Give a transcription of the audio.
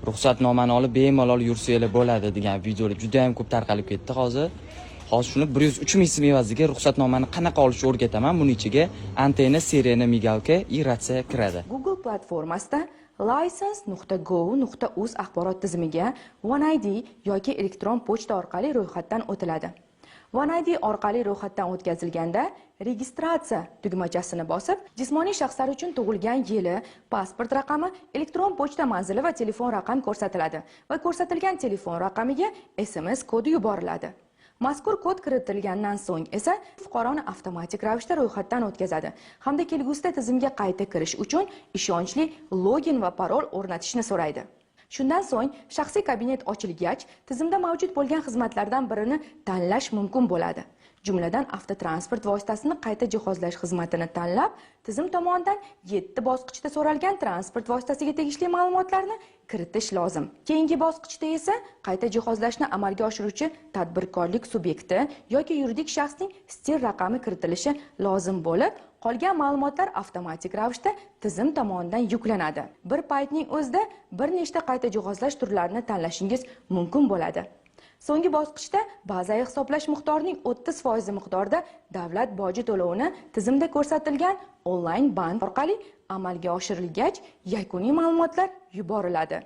Ruxsatnomani olib bemalol yursanglar bo'ladi degan videolar juda ham ko'p tarqalib ketdi hozir. Hozir shuni 103 ming so'm evaziga ruxsatnomani qanaqa olishni o'rgataman. Buni ichiga antenna, sirena, мигалка и ratsiya kiradi. Google platformasida license.gov.uz axborot tizimiga OneID yoki elektron pochta orqali ro'yxatdan o'tiladi. OneID orqali ro'yxatdan o'tkazilganda registratsiya tugmachasini bosib, jismoniy shaxslar uchun tug'ilgan yili, pasport raqami, elektron pochta manzili va telefon raqami ko'rsatiladi va ko'rsatilgan telefon raqamiga SMS kodi yuboriladi. Mazkur kod kiritilgandan so'ng esa fuqaroni avtomatik ravishda ro'yxatdan o'tkazadi hamda kelgusida tizimga qayta kirish uchun ishonchli login va parol o'rnatishni so'raydi. Shundan so'ng shaxsiy kabinet ochilgach, tizimda mavjud bo'lgan xizmatlardan birini tanlash mumkin bo'ladi. Jumladan, avtotransport vositasini qayta jihozlash xizmatini tanlab, tizim tomonidan 7 bosqichda so'ralgan transport vositasiga tegishli ma'lumotlarni kiritish lozim. Keyingi bosqichda esa qayta jihozlashni amalga oshiruvchi tadbirkorlik subyekti yoki yuridik shaxsning STIR raqami kiritilishi lozim bo'lib, qolgan ma'lumotlar avtomatik ravishda tizim tomonidan yuklanadi. Bir paytning o'zida bir nechta qayta jihozlash turlarini tanlashingiz mumkin bo'ladi. So'nggi bosqichda bazaviy hisoblash miqdorining 30% miqdorida davlat boji to'lovini tizimda ko'rsatilgan onlayn bank orqali amalga oshirilgach, yakuniy ma'lumotlar yuboriladi.